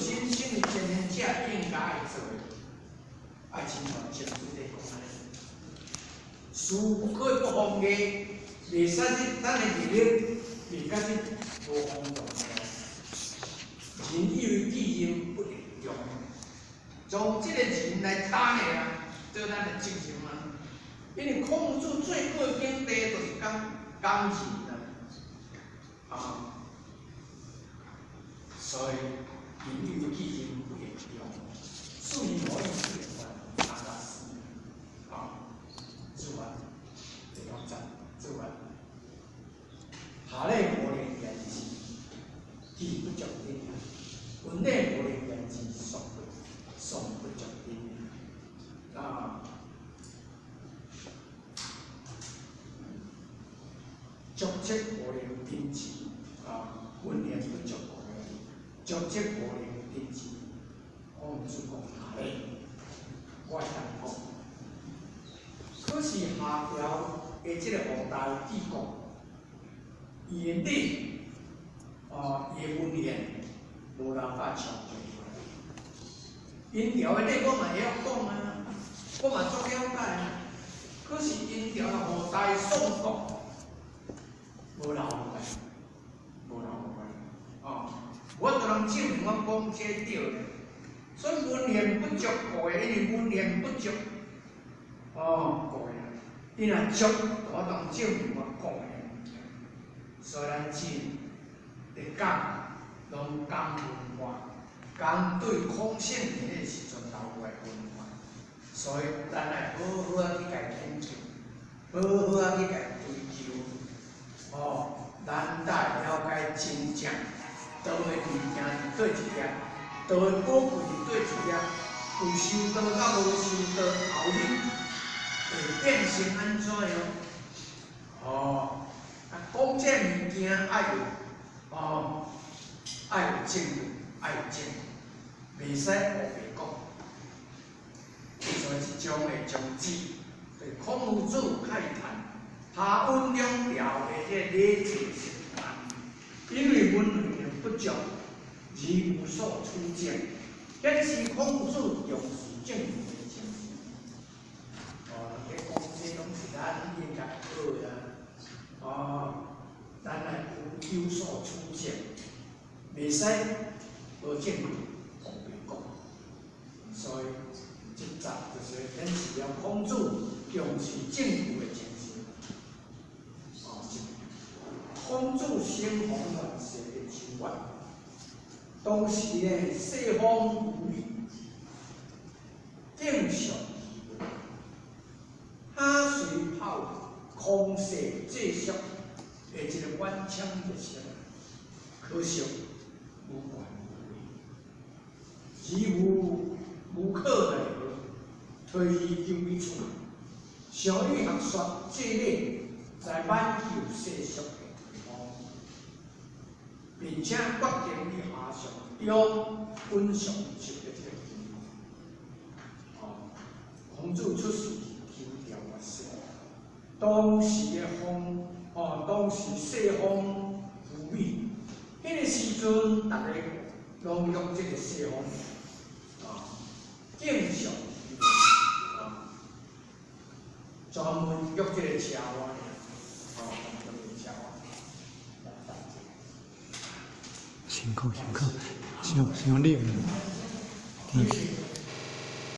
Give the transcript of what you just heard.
身身為前行者應該愛做的，愛親像前主咧講按呢，事不可以不防的，袂使去咱的日日袂甲這無放縱的。人以為己任不能用，從這個人來擔的啊，做咱的責任啊。因為孔子最高的境地就是講講仁啊，啊，所以人以為己任不能用，事以無義不能完，阿達斯啊，做完，第六節做完，下禮無能言之，己不足頂；文禮無能言之，喪不喪不足頂。啊，足跡無能頂之，啊，文言不足足跡無能頂之。孔子講下禮，我會當講。可是夏朝的這個五代帝國，伊的禮，哦，伊的文獻無人甲搶救出來。殷朝的禮我嘛會曉講啊，我嘛足了解啊。可是殷朝的五代宋國，無人有關，無人有關。哦，我都能證明我講這對的。所以文獻不足過的，因為文獻不足，哦，過的。你若足，我當證明我講的。所以咱只咧講，攏講文化，講對孔聖佇彼個時陣留落來文化。所以咱愛好好仔去共研究，好好仔去共追求。哦，咱才會了解真正道的物件佇佗一粒，道的寶貴佇佗一粒，有修道佮無修道後日會變成按怎樣？哦，啊，講這物件愛有，哦，愛有證據，愛有證據，袂使烏白講。所以這種的宗旨，對孔夫子慨嘆，夏殷兩朝的這個禮制失範，因為文獻不足，而無所取證，顯示孔子重視證據的精神。哦，人咧講這攏是咱應該學的啊。哦，咱愛有所取證，袂使無證據烏白講。所以這節就是顯示了孔子重視證據的精神。哦，孔子生逢亂世的秋月，當時的世風無力，景象哈隨炮空勢借宿的一個滿腔熱誠，可惜無權無位，而無無可奈何，退而求其次，想以學說這禮來挽救世俗的地方，並且決定以下上中穩上受的這個情況。哦，孔子出仕求調越色，當時的風，哦，當時世風浮美，彼個時陣，逐家攏用這個世風，啊，正常，啊，專門約這個車碗，哦，專門約這個車碗。辛苦辛苦，傷傷冷。